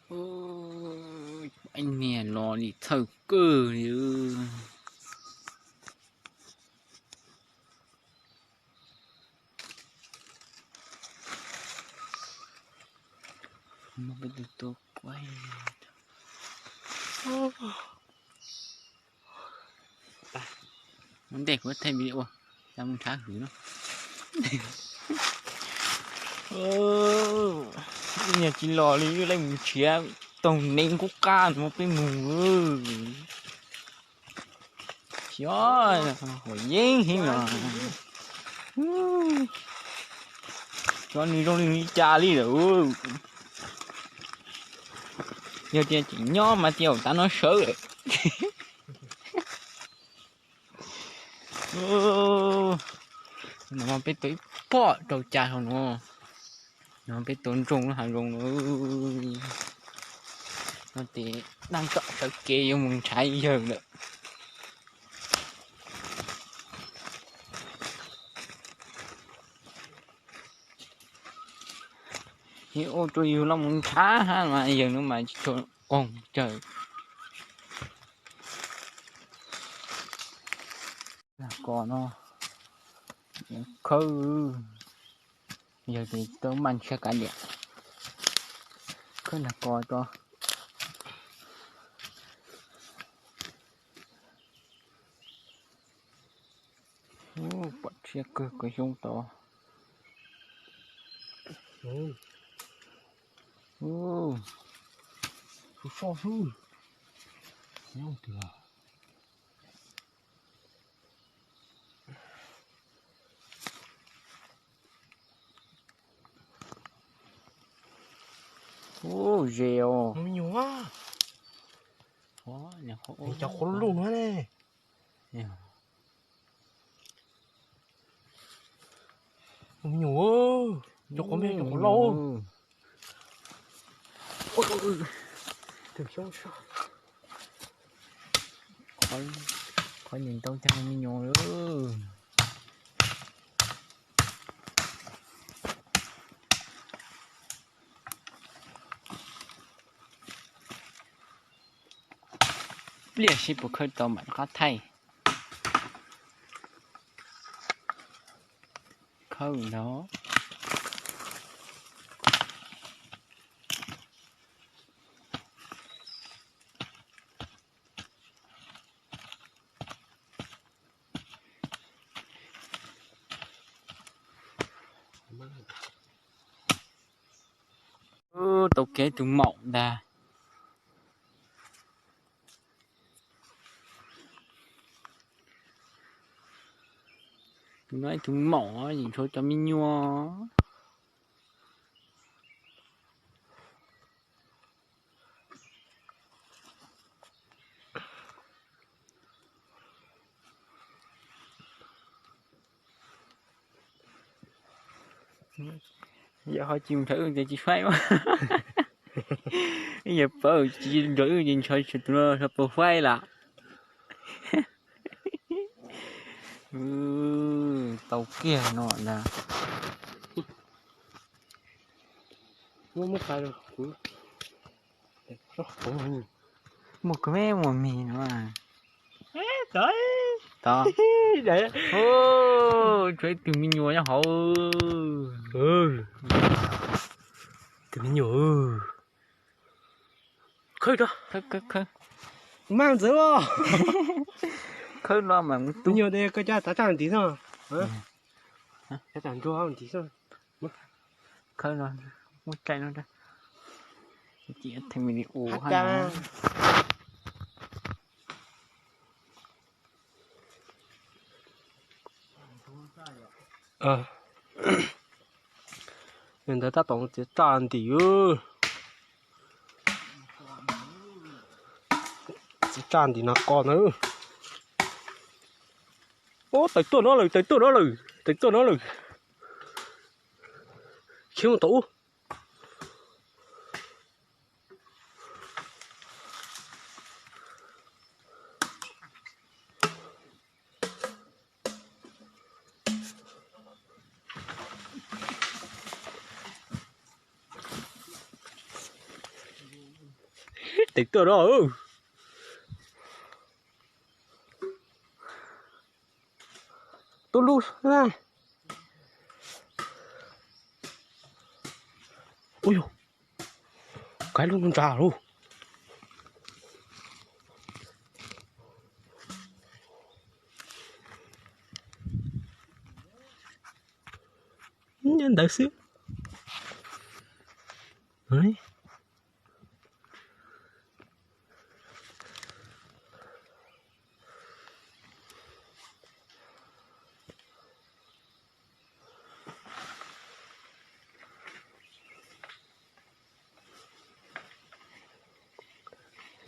Ib niag los li txhawj kawg li. Muab peb tus tua quaj. Ua ntej kuv thaij video, mus nrhav hwv no. Ib niag tsis los li, wb mus nrhiav taug nev qub qab no peb mus. Xyov, huam yeeb heev os. Xyov nws zoo li cas li lawm. Yog tias tseem nyob mas tias tav no sawv lawm. No peb tua ib pob rau cas hauv no. No peb tua nroo lub hav zoov no. No ces daj tsom sawv kev yuav mus nrhav yawg lawm. Ua rau yus los mus nrhav hab mas yawg no mas tsis tshua qoog cawg. Nag kos no khawb, yawg ces tau maj ntshiab kav liam. Khawb nag kos tso. Pom tshiab kawg, kov xyoob tod. Soj xwb. Ub, ze os. Cov qhuav luj no ne. Me nyuam, cov qhuav me, cov qhuav lauj. Qhov nyeem tau cag me nyuam. Pliag seb puas khawb tau mam rov qab thaij. Khawb ntag. Tau kev tus maum ntag. Tus no ib tug maum, yeej tshuav cov me nyuam. Yog ho tsis mus nrhiav wb ces tsis faib mas. Yog paub tsis nrhiav wb ces nrhiav tus no puas faib lawm. Tau kiag no ntag. Muaj kawg me muaj mis no. Tod, tshuav ib tug me nyuam nyob hauv. Tus me nyuam. Khawb, khawb, khawb. Maj ntxawv os. Khawb no mas mus tu. Me nyuam, koj coj tav tsaj ntiv xwb. Coj tav ntsuag ntiv xwb. Khawb no, muab tsaij no. Ces them video hab. Ntawd tab tom txiav tsaj ntim. Txiav tsaj ntim nas qos na. Ub, tawm tuaj no lawm, tawm tuaj no lawm, tawm tuaj no lawm. Khiav mus tom ub. tes tuaj no. Tub lub na. Ui yog, kaib lub ntsa lub. Nyob ntawd xwb.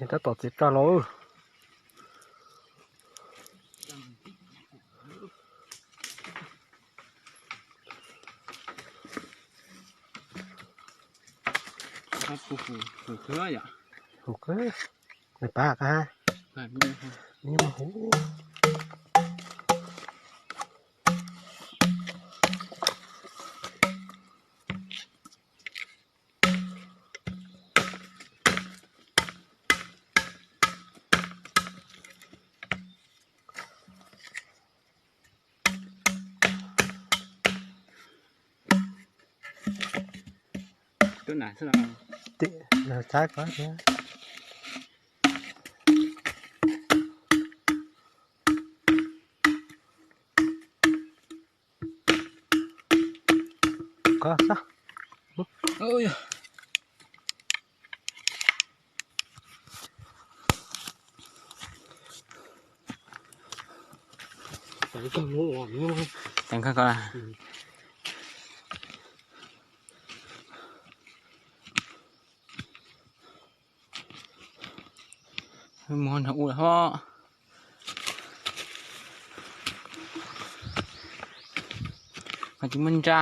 Tab tom txiav roj los. Hu kawg, nws pab qab. Nws mus hu. Tim, los txhab koj thiab. Koj xwb. Teev koj. Mus nrog ua hov. Ho tsis muaj ntsa.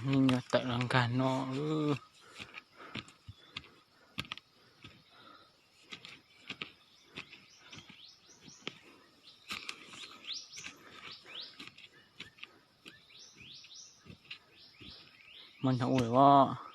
Nyob tawm los nkag no. Muaj ntau ua os.